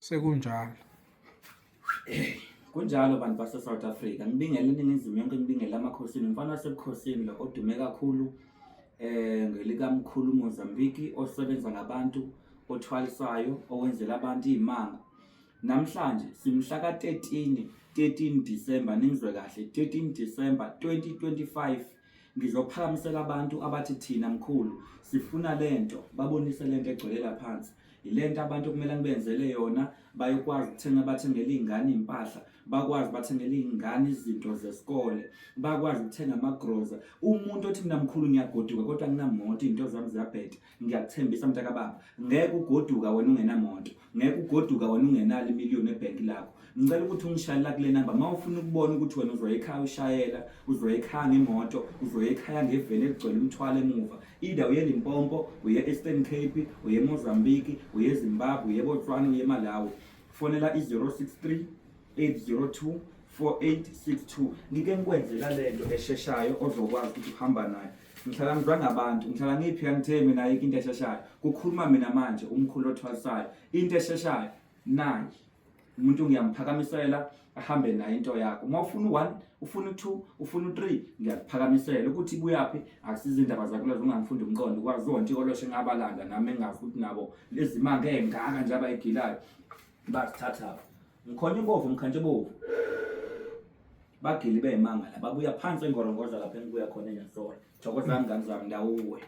Sekunjalo. Kunjalo bantu base-South Africa, ngibingele iNingizimu yonke, ngibingele amakhosini. Umfana wasebukhosini lo odume kakhulu ngelikamkhulu Mozambique, osebenza ngabantu, othwalisayo, owenzela abantu iy'manga. Namhlanje simhla ka-13, 13 December, ningizwe kahle, 13 December 2025. Ngizophakamisela abantu abathi thina mkhulu sifuna lento, babonise lento egcwele la phansi. Yilento abantu okumele ngibenzele yona, bayokwazi ukuthenga, bathengele iy'ngane iy'mpahla, bakwazi bathengele iy'ngane izinto zesikole, bakwazi ukuthenga amagroza. Umuntu othi mina mkhulu ngiyagoduka kodwa anginamoto, iy'nto zami ziyabheda, ngiyakuthembisa mntakababa, ngeke ugoduka wena ungenamoto, ngeke ugoduka wena ungenalo imiliyoni ebhenki lakho. Ngicela ukuthi ungishayela kule namba uma ufuna ukubona ukuthi wena uzoya ekhaya ushayela, uzoya ekhaya ngemoto, uzoya ekhaya ngeveni eligcwele umthwalo emuva. Either uye eLimpopo, uye e-Eastern Cape, uye eMozambique, uye eZimbabwe, uye eBotswana, uye eMalawi. Fonela i-063 802 4862. Ngike ngikwenzela lento esheshayo ozokwazi ukuthi uhamba nayo. Ngihlala ngizwa ngabantu, ngihlala ngiphika ngithe mina ayikho into esheshayo. Kukhuluma mina manje umkhulu othwalisayo. Into esheshayo nayi. Umuntu ngiyamphakamisela ahambe naye into yakho. Uma ufuna u-1, ufuna u-2, ufuna u-3, ngiyakuphakamisela. Ukuthi ibuyaphi akusiza indaba zakho lezo, ungangifunda umqondo. Ukwazi ontikoloshe ngabalanda nami engazi ukuthi nabo lezi manga ey'ngaka nje abayigilayo bazithathaphi. Ngikhonya ubovu, mkhantsha bovu. Bagili beyimanga la, babuya phansi eNgorongoza lapha engibuya khona eNyasora. Thokozani ngane zami, ndawuwe.